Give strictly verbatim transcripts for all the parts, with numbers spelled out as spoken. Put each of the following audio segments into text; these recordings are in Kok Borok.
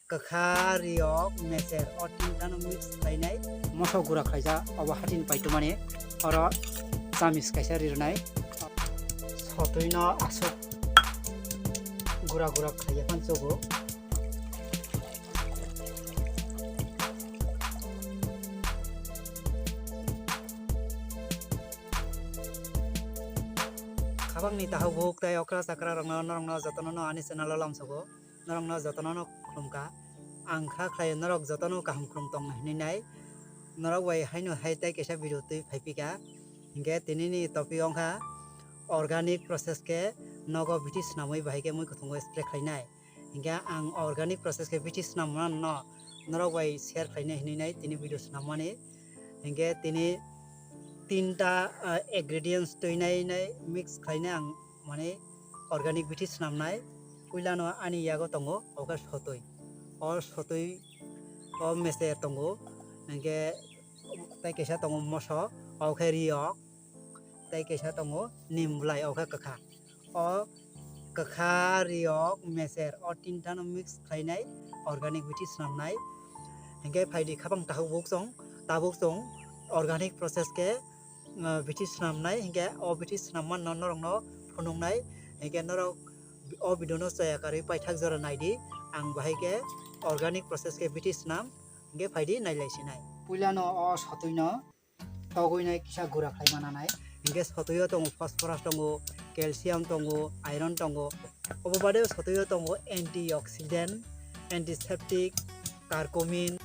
kwkha, riyok, meser, o tinta no mix khlainai. Moso gura khlaijak, obo hatini paitomani, oro chamis kaisa rirwnai. Sotwi no aswk gura gura khlaiya phano chugo. Khabangni takhuk bukhuk tei okra chakra rokno, norokno jotono no ani channel o lamsogo, norokno jotono no khulumkha. Ang kha khlai norok jotono kaham khulum tong hinwi nai. Norok bai haino hai tei kaisa video twi phai phika. Hinkhe tinini topic wngkha organic process khe nogo bithi swnamwi bahai khe mui kuthungo spray khlainai. Hinkhe ang organic process khe bithi swnam mano norok bai share khlainai hinwi nai tini video swnammani. Hinkhe tini tinta, ah, ingredients twi nai nai mix khlainai ang, mane organic bithi swnamnai. Puilano ani yago tongo, obo khe sotwi. O sotwi, o meser tongo, hinkhe tei kaisa tongo moso, obo khe riyok, tei kaisa tongo nim bwlai, obo khe kwkha. O kwkha, riyok, meser, o tinta no mix khlainai organic bithi swnamnai. Hinkhe phaidi khabang takhuk bukhuk chwng, tabuk chwng organic process khe, uh, bithi swnamnai. Hinkhe o bithi swnamma no norokno phunuknai. Hinkhe norok o video no chaya karwi paithak jora naidi. Ang bahai khe organic process khe bithi swnam, hinkhe phaidi nailai sinai. Puilano o sotwi no togwi nai kisa gura khlai mana nai. Hinkhe sotwi o tongo phosphorus tongo, calcium tongo, iron tongo. Obo bade sotwi o tongo antioxidant, antiseptic, curcumin.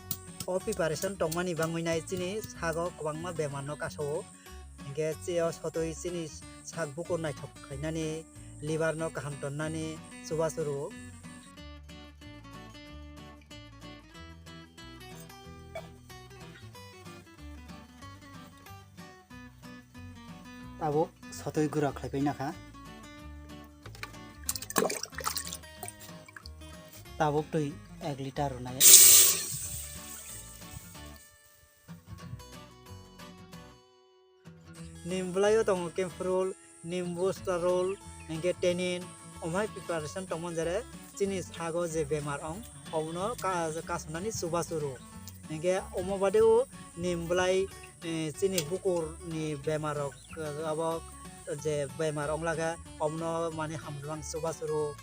O preparation tongmani bangwi nai chini sago kwbangma bemar no kasao. Hinkhe chi o sotwi chini sak bukur naithok khlainani, liver no kaham tonnani chubachu rwo. Tabuk sotwi gura khlaipai nakha. Tabuk twi ek liter rwnai. Nim bwlaio tongo camphor roll, nim booster roll, hinkhe tannin, omhai preparation tongmani jare chini sago je bemar ong, obono ka-, kasonani chubachu rwo. Hinkhe omo badeo nim bwlai, eh, chini bukurni bemarrok, eh, abo je bemar onglaga, obono mane hamrwmani chubachu rwo.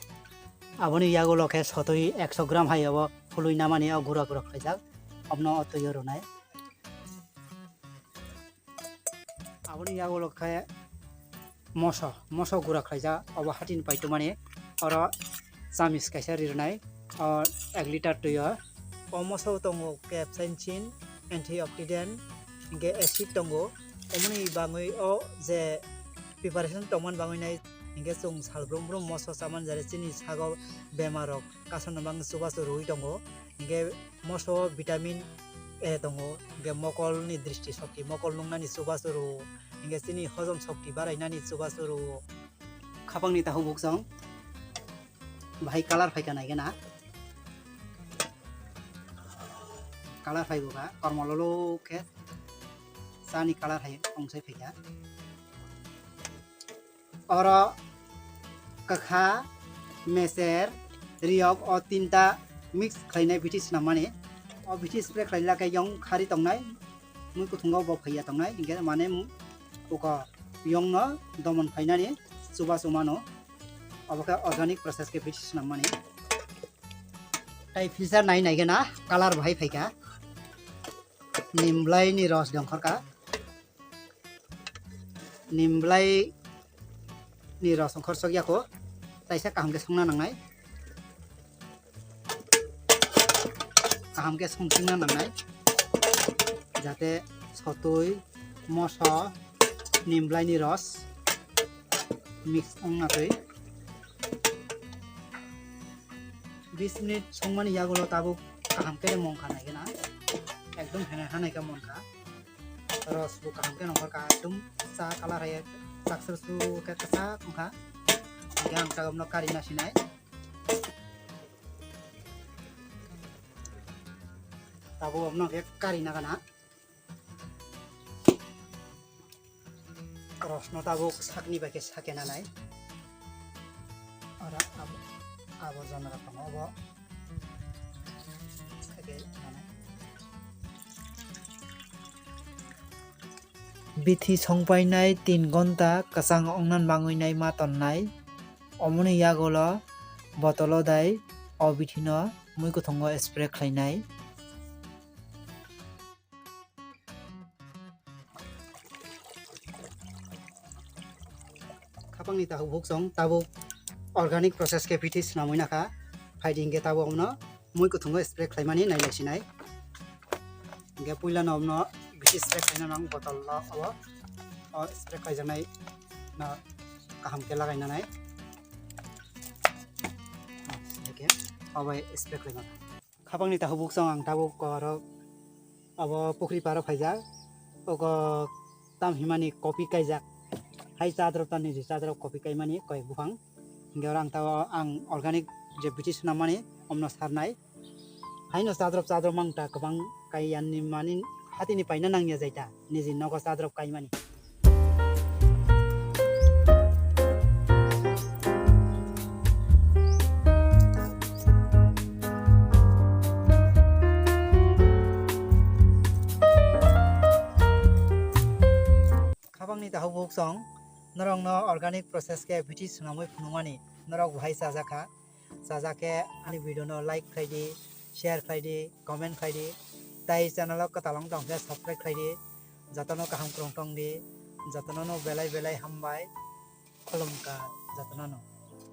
Aboni yagulo khe sotwi ekso gram hai obo phului namani o gura gura khlaijak, obono o twio rwnai. Aboni yagulo khe moso, moso gura khlaijak, obo hatini paitomani, oro chamis kaisa rirwnai, o ek liter twio. O moso tongo capsaicin, antioxidant, hinkhe acid tongo. Omoni bangwi o je preparation tongmani bangwi nai, hinkhe chwng sal brum brum moso chamani jare chini sago bemarrok kasano bangwi chubachu rwui tongo. Hinkhe moso vitamin A tongo, hinkhe mokolni dristi shokti, mokol nungnani chubachu rwo, hinkhe chini hojom shokti barainani chubachu rwo. Khapangni takhuk bukhuk chwng bahai colour phaikha naikhe na, colour phaibukha, kormo lolo khe chani colour hai ongsai phaikha. Oro kwkha, meser, riyok o tinta mix khlainai bithi swnammani. O bithi spray khlailakhe yong khari tongnai, mui kuthungo bo phaiya tongnai, hinkhe mane uko yongno domon khlainani chubachu mano. Obo khe organic process khe bithi swnammani. Tai filter nai naikhe na colour bahai phaikha. Nim bwlaini ros dongkhorkha. Nim bwlai ni ros ongkhor sok yako, taisa kaham khe songna nangnai, kaham khe songchingna nangnai, jate sotwi, moso, nim bwlai ni ros mix wngna twi. Bis minute songmani yagulo tabuk kaham khe mongkha naikhe na, ekdom hene hanai khe monkha. Ros bo kaham khe nongkhor kha, ekdom sa colour hai chaksu su khe kwchak wngkha. Hinkhe ang tabukno kari nasinai. Tabuk obono khe kari nagana. Rosno tabuk sakni bai khe sake nanai. Oro abo, abo jonra tongo obo. Bithi songpainai tin gonta kwchang ongnan bangwi nai ma tonnai. Omoni yagulo botolo dai o bithino mui kuthungo spray khlainai. Khapangni takhuk buksong tabuk organic process khe bithi swnamwi nakha. Phaidi hinkhe tabuk omno mui kuthungo spray khlaimani nailaisinai. Hinkhe puilano omno bithi spray khlaina nang botol o, o spray khlaijaknai no kaham khe lagainanai. Hinkhe obai spray khlaimani. Khapangni takhuk buksong ang tabuk korok abo pukhri paro phaijak. Oko tam himani kopi kaijak. Hai chadrop ta niji chadrop kopi kaimani koyek buphang. Hinkhe oro ang tabo ang organic je bithi swnammani omno sarnai. Haino chadrop chadrop mang ta kwbang kaiyanni mani hatini paina nangya jaita. Niji nogo chadrop kaimani. Khapangni takhuk buksong norokno organic process khe bithi swnamwi phunukmani norok bo hai chajakha. Chajak khe ani video no like khlai di, share khlai di, comment khlai di, tai channel o kwtal wng tong khe subscribe khlai di. Jotono kaham kwrwng tong di, jotono no belai belai hambai, khulumkar jotono no.